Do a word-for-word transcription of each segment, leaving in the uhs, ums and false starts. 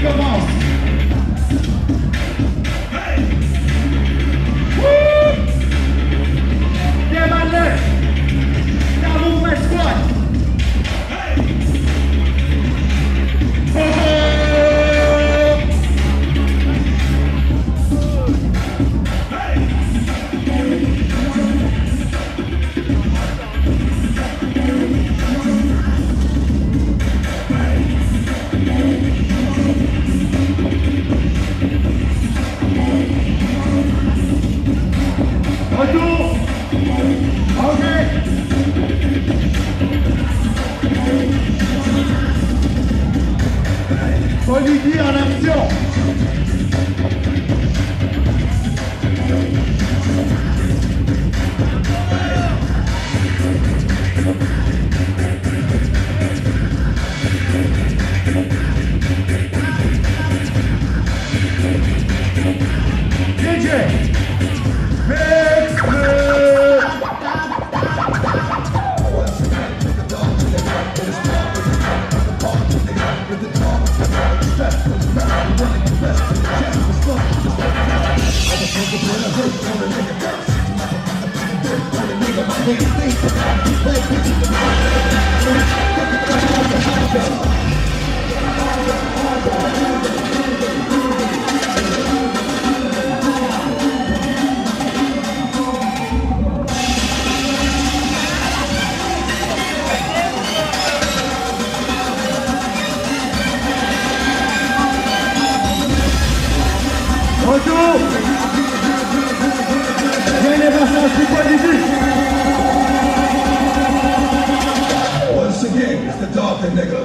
Komans. Hey! Woo! Demann li. Sa Movement Squad. Hey! Bobo! Hey! Retour. Ok. Olivier en action. D J, mix le. Retour. Bien, les vacances, c'est pas du tout. Once again, it's the Dolphin, nigga.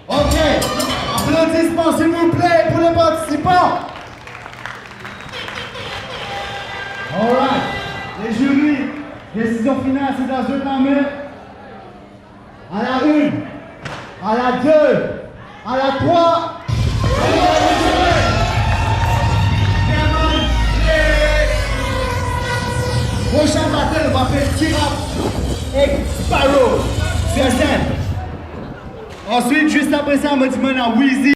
Ok, aplodisman, silvouple, pou le partisipan. Alright, le jiri, desizion final, se dan zot lame. À la une, à la deux, à la trois. Prochain battle, nou va fer T-Rap ek Sparrow. Très simple. Answit, zis apre sa, mo dimann a Weezy